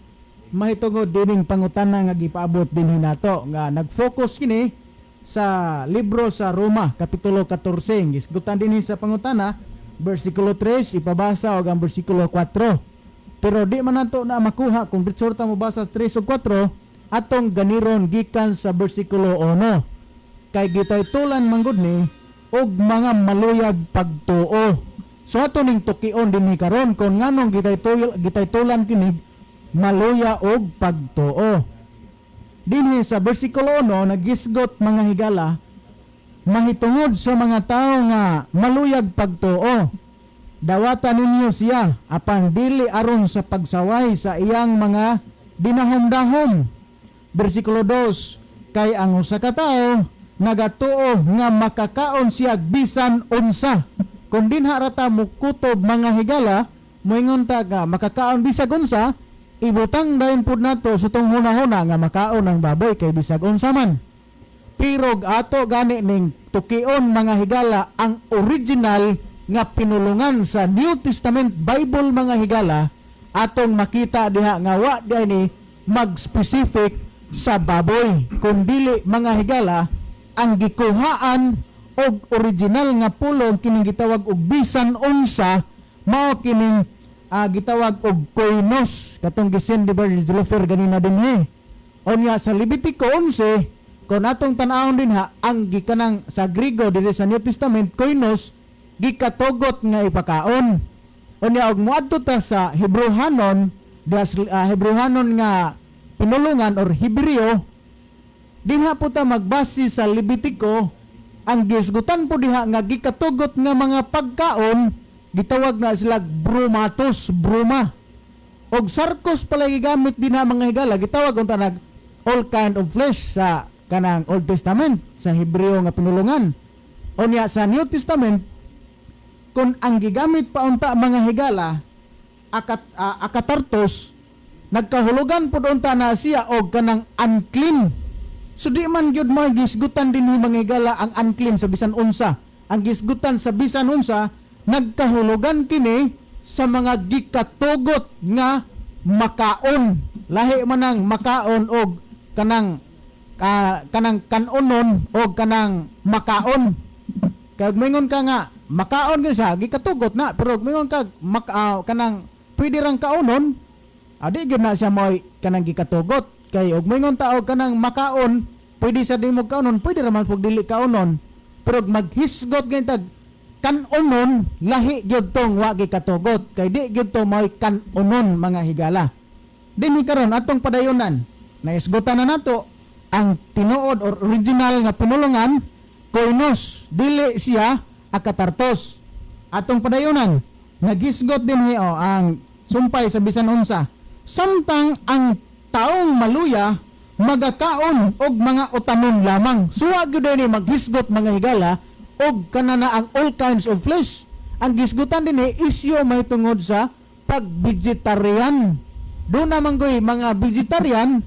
mahitungod dining pangutana nga gipaabot dinhi nato nga nag-focus kini sa libro sa Roma kapitulo 14. Gisgutan dinhi sa pangutana bersikulo 3 ipabasa og ang bersikulo 4, pero di man nato na makuha kung diretso ta mobasa 3 ug 4. Atong ganiron gikan sa bersikulo 1 kay gitaytulan manggod ni og mga maluyag pagtuo. So ato ning tukion dinhi karon kung nganong gitaytulan kini maluya og pagtuo. Dinhi sa bersikulo 1 nagisgot, mga higala, mahitungod sa mga tao nga maluyag pagtuo. Dawata ninyo siya apan dili aron sa pagsaway sa iyang mga dinahom-dahom. Bersikulo 2, kay ang usa ka tawo nagatuo nga makakaon siya bisan unsa. Kung dinha ra ta mukutob, mga higala, moingon ta nga makakaon bisag unsa, ibutang dayon pud nato sa tong hunahuna nga makaon ang baboy kay bisag unsa man. Pero ato gani ning tukion, mga higala, ang original nga pinulungan sa New Testament Bible, mga higala, atong makita diha nga wa ni mag-specific sa baboy. Kundili, mga higala, ang gikuhaan og original nga pulong kining gitawag og bisan unsa mao kining gitawag og koinos katong gisend ni Brother Jolofer ganina dinhi. Unya sa Levitico 11, kung atong tan-awon dinha, ang gikanang sa Grigo diri sa New Testament, koinos, gikatugot nga ipakaon. Unya og moadto ta sa Hebrehanon, Hebrehanon nga pinulungan or Hebreo, dinha po ta magbase sa Levitico, ang gisgutan po diha nga gikatugot nga mga pagkaon gitawag na sila brumatos, bruma. Og sarkos pala gigamit dinha, mga higala, gitawag unta nag all kind of flesh sa kanang Old Testament sa Hebreo nga pinulungan. Unya sa New Testament, kung ang gigamit pa unta, mga higala, akatartos, nagkahulugan pud unta na siya og kanang unclean. So di man gyud mo gisgutan dinhi, mga higala, ang unclean sa bisan unsa. Ang gisgutan sa bisan unsa nagkahulugan kini sa mga gikatugot nga makaon. Lahi man ang makaon og kanang kanang kanonon og kanang makaon. Kay og moingon ka nga makaon gyud siya, gikatugot na, pero og moingon ka kanang pwede rang kaonon, di gyud na siya mo'y kanang gikatugot. Kay og moingon ta og kanang makaon, pwede sa di mo kaonon, pwede ra man pug dili kaonon. Pero og maghisgot gyud tag kanonon, lahi gyud tong wa gikatugot kay di gyud to mo'y kanonon, mga higala. Dinhi karon atong padayonan, naisgutan na nato ang tinuod or original nga pinulungan, koinos, dili siya akatartos. Atong padayonan, nagisgot dinhi oh, ang Sumpay sa bisan unsa. Samtang ang taong maluya magakaon og mga utanon lamang. So wa gyud ni maghisgot, mga higala, og kanana ang all kinds of flesh. Ang gisgutan dinhi isyu mahitungod sa pag-vegetarian. Doon naman ko'y mga vegetarian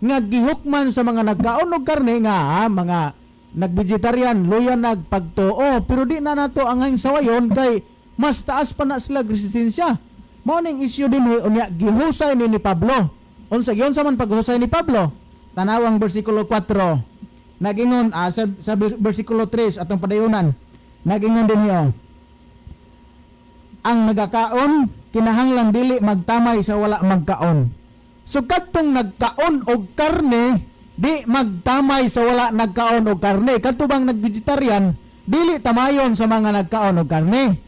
nga gihukman sa mga nagkaon og karne nga mga nag-vegetarian luya nagpagtuo, pero di na nato ang sawayon kay mas taas pa na sila resistensya. Mao ning issue dinhi. Unya gihusay ni Pablo. Unsa giunsa man paghusay ni Pablo? Tanawang bersikulo 4. Nagingon sa bersikulo 3 atong padayonan. Nagingon dinhi oh. Ang nagakaon kinahanglan dili magtamay sa wala magkaon. So kadtong nagkaon og karne di magtamay sa wala nagkaon og karne. Kadto bang nag-vegetarian dili tamayon sa mga nagkaon og karne.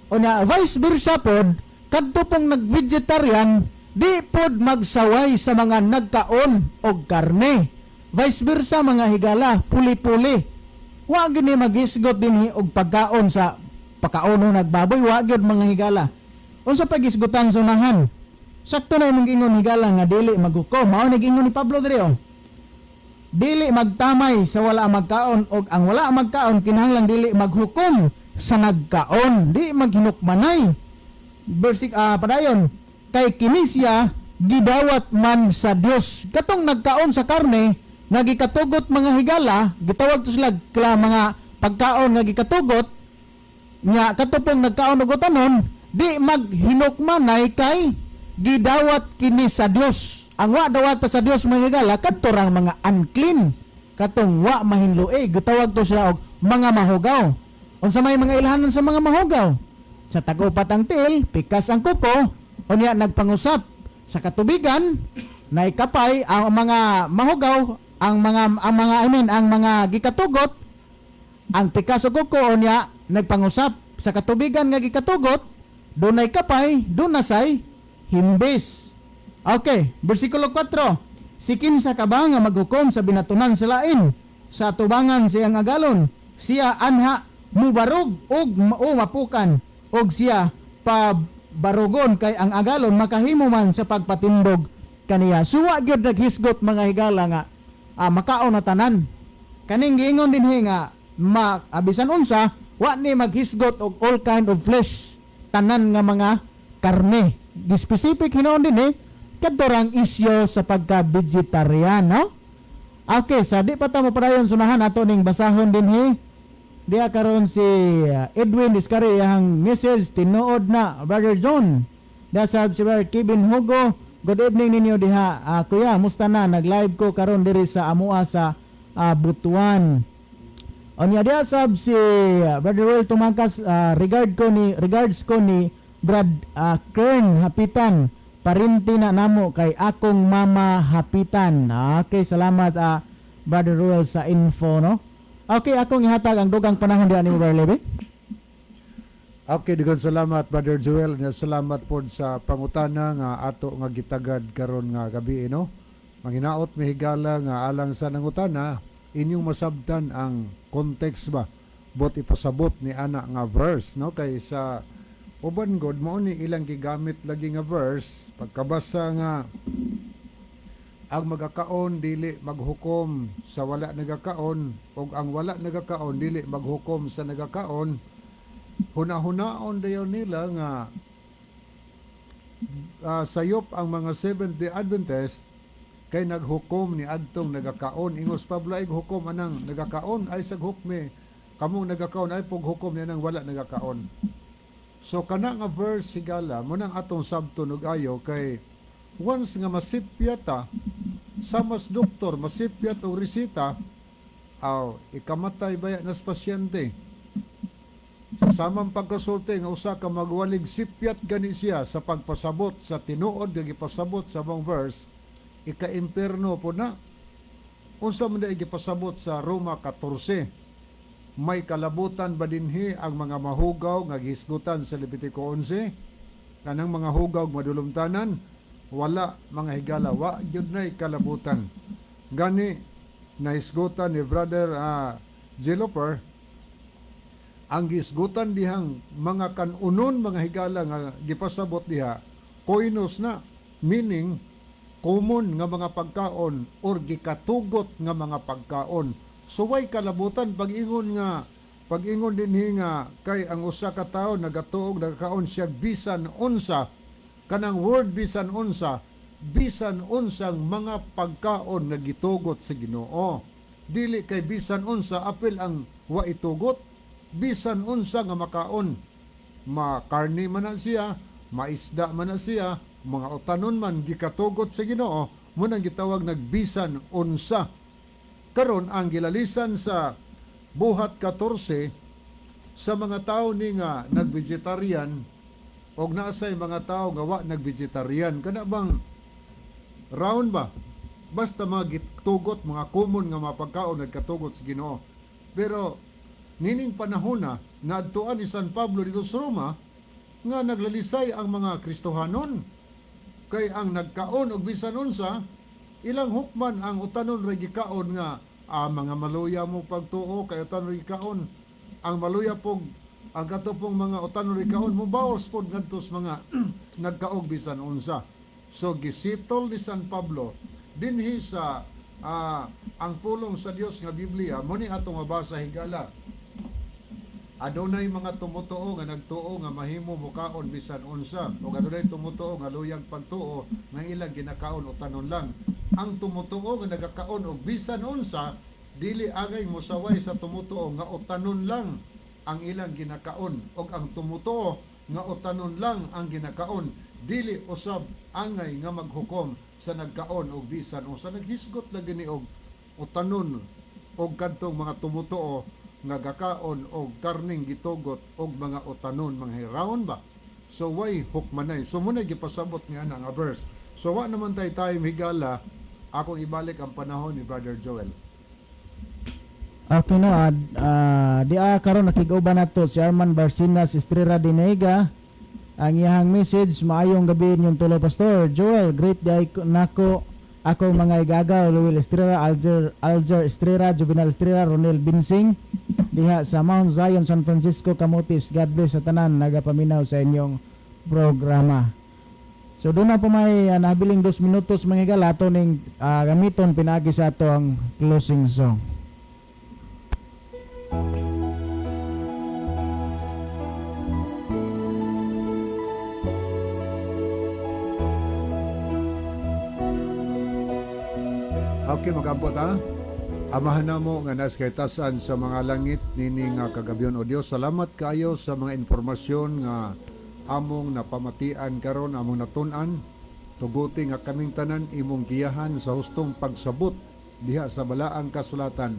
Unya vice versa pod, kadto pong nag-vegetarian di pod magsaway sa mga nagkaon og karne. Vice versa, mga higala, puli-puli. Wa gyud ni maghisgot dinhi og pagkaon sa pakaono nagbaboy, wa gyud, mga higala. Unsa pagisgutan sa unahan? Sakto na imong giingon, higala, nga dili maghukom. Mao ni giingon ni Pablo diri oh. Dili magtamay sa wala magkaon og ang wala magkaon kinahanglan dili maghukom sa nagkaon, di maghinukmanay. Verse padayon, kay kini siya gidawat man sa Dios. Katong nagkaon sa karne nga gikatugot, mga higala, gitawag to sila kla mga pagkaon nga gikatugot nya kato pong nagkaon og utanon di maghinukmanay kay gidawat kini sa Dios. Ang wa dawat sa Dios, mga higala, kadto rang mga unclean, katong wa mahinloi, gitawag to sila og mga mahugaw. Unsa may mga ilhanan sa mga mahugaw? Sa tag-upat ang tiil, pikas ang kuko, unya nagpangusap sa katubigan naikapay. Ang mga mahugaw, ang mga I mean ang mga gikatugot, ang pikas o kuko, unya nagpangusap sa katubigan nga gikatugot, dunay kapay, duna say himbis. Okay, bersikulo 4. Si kinsa ka ba nga maghukom sa binatunan sa lain sa tubangan siyang agalon? Siya anha mubarog og o mapukan og siya pabarugon, kay ang agalon makahimo man sa pagpatindog kaniya. Suwa gyud naghisgot, mga higala, nga makaon na tanan. Kaning giingon dinhi nga ma abisan unsa, wa ni maghisgot og all kind of flesh, tanan nga mga karne. Gi-specific hinuon dinhi kadto rang isyo sa pagka-vegetarian, no? Okay, sa di pa ta mo padayon sunahan, ato ning basahon dinhi. Diha karon si Edwin Discari, iyang message, tinuod na, Brother John. Diha sab si Brother Kevin Hugo, good evening ninyo diha. Kuya, musta na? Nag-live ko karon diri sa amua sa Butuan. Unya diha sab si Brother Will Tumakas, regards ko ni Brad Kern Hapitan. Parinti na namo kay akong mama Hapitan. Okay, salamat Brother Ruel sa info, no. Okay, akong ihatag ang dugang panahon diha nimo, Brother Levy. Okay, daghang salamat, Brother Joel. Nya salamat pod sa pangutana nga ato nga gitagad karon nga gabi, no. Manginaot mi, higala, nga alang sa nangutana inyong masabtan ang context ba bot ipasabot ni ana nga verse, no, kay sa uban god mao ni ilang gigamit lagi nga verse. Pagkabasa nga ang magakaon dili maghukom sa wala nagakaon ug ang wala nagakaon dili maghukom sa nagakaon, huna-hunaon dayon nila nga sayop ang mga Seventh-day Adventist kay naghukom ni adtong nagakaon. Ingos Pablo ay hukom anang nagakaon, ay sag hukme kamong nagakaon, ay pug hukom ni anang wala nagakaon. So kana nga verse, higala, mo nang atong sabton og ayo kay once nga masipya ta sa mas doktor, masipyat og resita, aw ikamatay baya nas pasyente. Sa samang pagkasulti nga usa ka magwalig sipyat gani siya sa pagpasabot sa tinuod nga gipasabot sa mong verse, ika-imperno po na. Unsa man di gipasabot sa Roma 14? May kalabutan ba dinhi ang mga mahugaw nga gihisgutan sa Levitico 11? Kanang mga hugaw madulumtanan? Wala, mga higala, wa gyud nay kalabutan. Gani nahisgutan ni Brother Jeloper ang gisgutan dihang mga kanunon, mga higala, nga gipasabot diha. Koinos na, meaning common nga mga pagkaon or gikatugot nga mga pagkaon. So way kalabutan pag-ingon dinhi nga kay ang usa ka tawo nagatuog, nagakaon siya bisan unsa, kanang word bisan unsa, bisan unsang mga pagkaon nga gitugot sa Ginoo. Dili kay bisan unsa apil ang wa itugot, bisan unsa nga makaon. Ma karne man na siya, maisda man na siya, mga utanon man, gikatugot sa Ginoo mo nang gitawag nagbisan unsa. Karon ang gilalisan sa Buhat 14 sa mga tao ni nga nag-vegetarian og naasay mga tao nga wa nag-vegetarian, kana bang round ba, basta mga gitugot, mga common nga mga pagkaon nagkatugot sa Ginoo. Pero nining panahon na naadtuan ni San Pablo dito sa Roma nga naglalisay ang mga Kristohanon kay ang nagkaon og bisan unsa, ilang hukman ang utanon ra gikaon nga mga maluya mo pagtuo kay utanon ra gikaon. Ang maluya pog ang kato pong mga utanon ra gikaon, mobaos pod ngadto sa mga nagkaog bisan unsa. So gisitol ni San Pablo dinhi sa ang pulong sa Dios nga Biblia mo ni atong mabasa, higala. Adunay mga tumutuo nga nagtuo nga mahimo mukaon bisan unsa ug adunay tumutuo nga luyag pagtuo nga ilang ginakaon utanon lang. Ang tumutuo nga nagakaon og bisan unsa dili angay mosaway sa tumutuo nga utanon lang ang ilang ginakaon, ug ang tumutuo nga utanon lang ang ginakaon dili usab angay nga maghukom sa nagkaon og bisan unsa. Naghisgot lagi ni og utanon og kadtong mga tumutuo nga gakaon og karning gitugot og mga utanon, mga hirawon ba. So way hukmanay. So muna gipasabot niya na nga verse. So wa naman tay time, higala. Akong ibalik ang panahon ni Brother Joel. Okay no, di karon nakig-uban nato si Arman Barcinas Estrera Dinega. Ang iyahang message, "Maayong gabi inyong tulo, Pastor Joel. Great day nako ako mga igagaw, Luel Estrera, Alger Alger Estrera, Juvenal Estrera, Ronel Binsing diha sa Mount Zion, San Francisco, Camotes. God bless sa tanan nagapaminaw sa inyong programa." So doon na po may nabiling 2 minutos, mga higala, ato ning gamiton pinaagi sa ato ang closing song. Okay, magampot ha. Amahan namo nga nas kahitasan sa mga langit, nini nga kagabyon, o Dios, salamat kaayo sa mga impormasyon nga among napamatian karon, among natun-an. Tuguti nga kaming tanan imong giyahan sa hustong pagsabot diha sa balaang kasulatan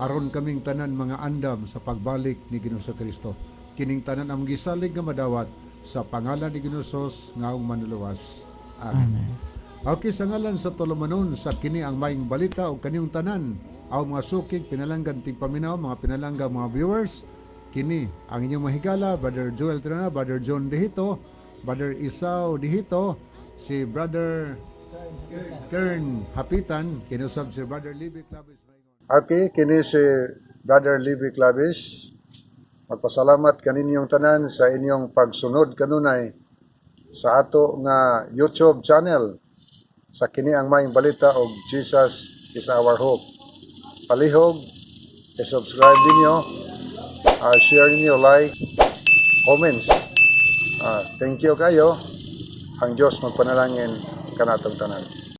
aron kaming tanan mga andam sa pagbalik ni Ginoong Kristo. Kining tanan among gisalig nga madawat sa pangalan ni Ginoong Jesus nga among manluluwas. Amen. Amen. Okay, sa ngalan sa tulumanon sa kini ang maayong balita o kaniyong tanan, ang mga sukig pinalanggan tigpaminaw, mga pinalangga mga viewers, kini ang inyong mahigala, Brother Joel Trana, Brother John Dihito, Brother Isao Dihito, si Brother Kern Hapitan, kinusab si Brother Libby Clavis. Okay, kini si Brother Libby Clavis. Magpasalamat kaninyong tanan sa inyong pagsunod kanunay sa ato nga YouTube channel sa kini ang maayong balita og Jesus is our hope. Palihog, i-subscribe ninyo, share ninyo, like, comments. Thank you kayo. Ang Diyos magpanalangin kanatong tanan.